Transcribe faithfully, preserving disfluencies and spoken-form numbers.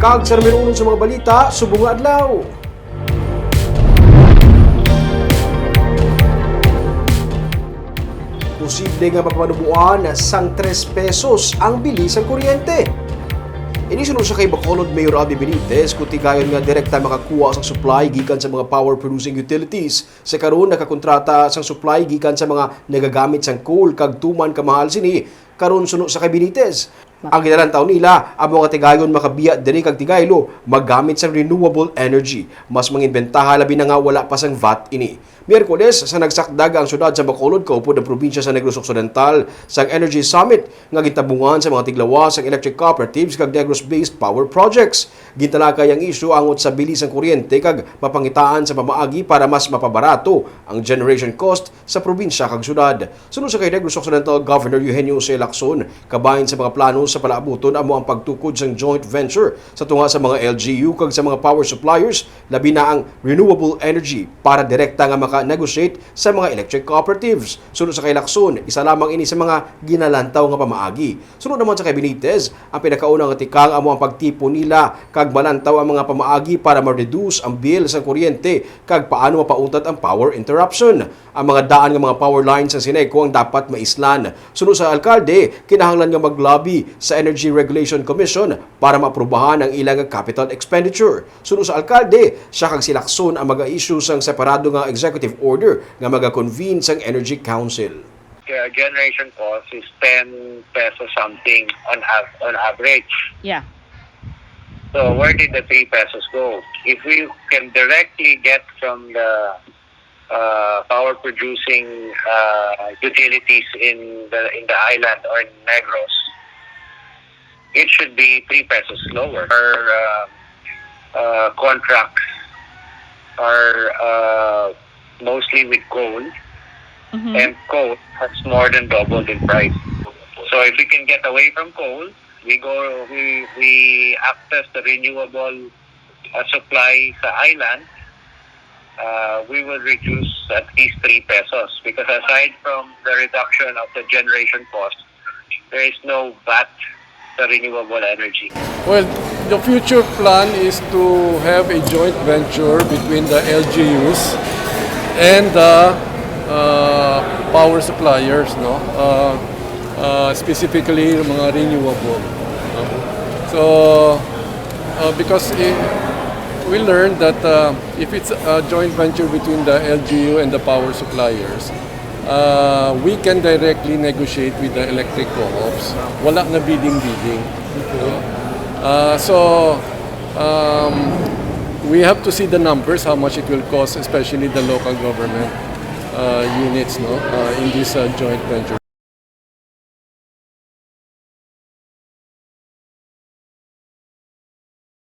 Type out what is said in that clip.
Kag sa numero uno sa mga balita subong nga adlaw. Posible nga mapanubuan sang tres pesos ang bili sang kuryente. Ini suno sa kay Bacolod Mayor Abby Benitez, kung tigayon nga direkta makakuha sang supply gikan sa mga power producing utilities. Sa karon, nakakontrata sang supply gikan sa mga nagagamit sang coal kag tuman kamahal sini karon suno sa kay Benitez. Ang ginalantaw nila, amo nga tigayon makabiya diri kag tigaylo magamit sang renewable energy. Mas mangin bentaha labi na nga wala pa sang vat ini. Miyerkules, sa nagsakdag ang siyudad sa Bacolod kaupod ang probinsya sa Negros Occidental sang Energy Summit nga gintabungan sa mga tiglawas sang electric cooperatives kag Negros-based power projects. Gintalakay ang isyu angot sa bili sang kuryente kag mapangitaan sa pamaagi para mas mapabarato ang generation cost sa probinsya kag syudad. Suno sa kay Negros Occidental Governor Eugenio Jose Lacson, kabahin sa mga plano sa palaabuton amo ang pagtukod sang joint venture sa tunga sa mga L G U kag sa mga power suppliers, labi na ang renewable energy, para direkta nga maka-negotiate sa mga electric cooperatives. Suno sa kay Lacson, isa lamang ini sa mga ginalantaw nga pamaagi. Suno naman sa kay Benitez, ang pinakauna nga tikang amo ang pagtipon nila kag malantaw ang mga pamaagi para ma-reduce ang bill sang kuryente kag paano mapauntat ang power interruption. Ang mga daan nga mga power lines sang Sineco ang dapat maislan. Suno sa alkalde, kinahanglan nga mag-lobby sa Energy Regulation Commission para maaprubahan ang ilang capital expenditure. Suno sa alkalde, siya kag si Lacson ang mag-issue sang separado nga executive order nga maga-convene sang Energy Council. Kaya generation cost is ten pesos something on av- on average. Yeah. So where did the three pesos go? If we can directly get from the uh, power producing uh, utilities in the in the island or in Negros, it should be three pesos lower. Our uh, uh, contracts are uh, mostly with coal, Mhm. and coal has more than doubled in price. So if we can get away from coal, we go we we access the renewable uh, supply sa island. Uh, we will reduce at least three pesos because aside from the reduction of the generation cost, there is no vat sa renewable energy. Well, the future plan is to have a joint venture between the L G Us and the uh, power suppliers, no? Uh, uh, specifically, yung mga renewable. No? So, uh, because i- we learned that uh, if it's a joint venture between the L G U and the power suppliers, uh, we can directly negotiate with the electric co-ops. Wala na bidding-bidding. No? Uh, so, um, we have to see the numbers, how much it will cost, especially the local government uh, units, no, uh, in this uh, joint venture.